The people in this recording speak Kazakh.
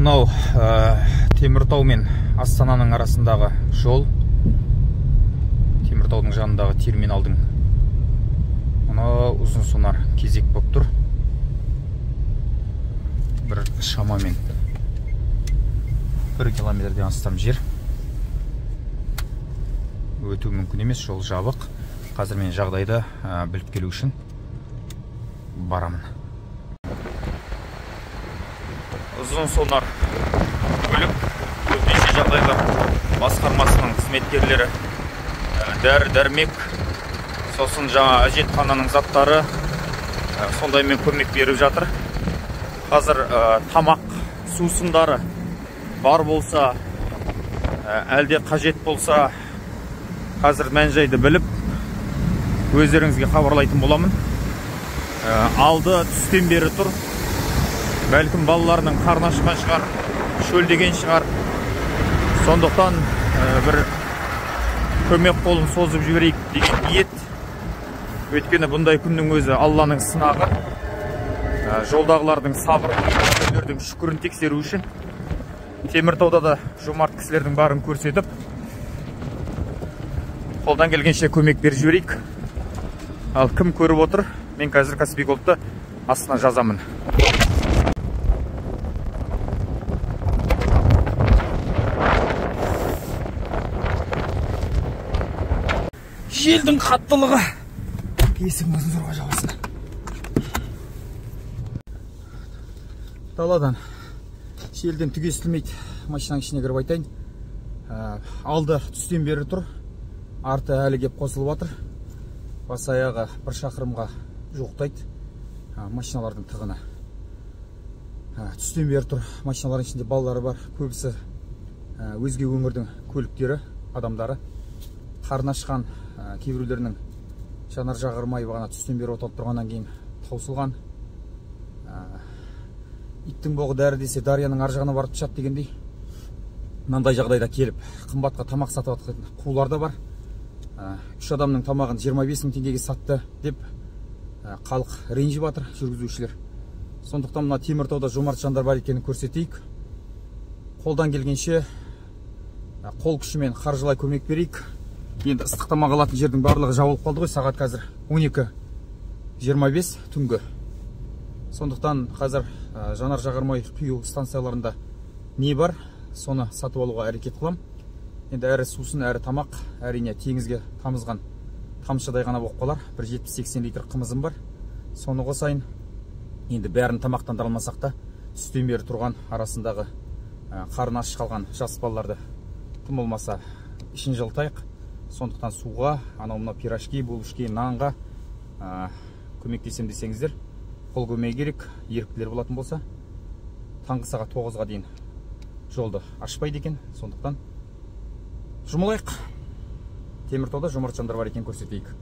Мынау Теміртау мен Астананың арасындағы жол. Теміртаудың жанындағы терминалдың мынау ұзын сонар кезек болып тұр. Бір шамамен 1 километрден астам жер. Өту мүмкін емес, жол жабық. Қазір мен жағдайды біліп келу үшін барамын. Ұзын сонар көлік, төтенше жағдайлар басқармасының қызметкерлері дәрі-дәрмек, сосын жаңа әжетхананың заттары, сондаймен көмек беріп жатыр. Қазір тамақ, сусындары бар болса, әлде қажет болса, қазір мән-жайды біліп, өздеріңізге хабарлайтын боламын. Алды түстен бері тұр. Бәлкім балаларының қарны ашқан шығар, шөлдеген шығар. Сондықтан бір көмек қолын созып жіберейік деген ниет. Өйткені бұндай күннің өзі Алланың сынағы. Жолдағылардың сабырын, үйлердің шүкірін тексеру үшін Теміртауда да жомарт кісілердің барын көрсетіп, қолдан келгенше көмек беріп жіберейік. Ал кім көріп отыр, мен қазір Каспий Голдты астына жазамын. Желдің қаттылығы есігін зорға жабасың. Даладан желден түк естілмейді. Машинаның ішіне кіріп айтайын. Алды түстен бері тұр, арты әлі кеп қосылып жатыр. Бас аяғы 1 шақырымға жуықтайды машиналардың тығыны. Түстен бері тұр. Машиналардың ішінде балалары бар, көбісі өзге өңірдің көліктері, адамдары. Қарны ашқан, кейбіреулерінің жанар жағармайы бағана түстен бері оталып тұрғаннан кейін таусылған. Иттің боғы дәрі десе дарияның ар жағына барып түседі дегендей, мынандай жағдайда келіп қымбатқа тамақ сатып жатқан қулар да бар. 3 адамның тамағын 25 мың теңгеге сатты деп халық ренжіп жатыр, жүргізушілер. Сондықтан мына Теміртауда жомарт жандар бар екенін көрсетейік. Қолдан келгенше қол күшімен қаржылай көмек берейік. Енді ыстық тамақ алатын жердің барлығы жабылып қалды ғой. Сағат қазір 12:25 түнгі. Сондықтан қазір жанар жағармай құю станцияларында не бар, соны сатып алуға әрекет қылам. Енді әрі сусын, әрі тамақ, әрине теңізге тамызған тамшыдай ғана болып қалар. Бір 70-80 литр қымызым бар, соны қосайын. Енді бәрін тамақтандыра алмасақ та, түстен бері тұрған арасындағы қарны аш қалған жас балаларды тым болмаса ішін жылытайық. Сондықтан суға, анау мынау пирожки, булочки, нанға көмектесем десеңіздер, қол көмегі керек. Еріктілер болатын болса, таңғы сағат 9-ға дейін жолды ашпайды екен. Сондықтан жұмылайық. Теміртауда жомарт жандар бар екен көрсетейік.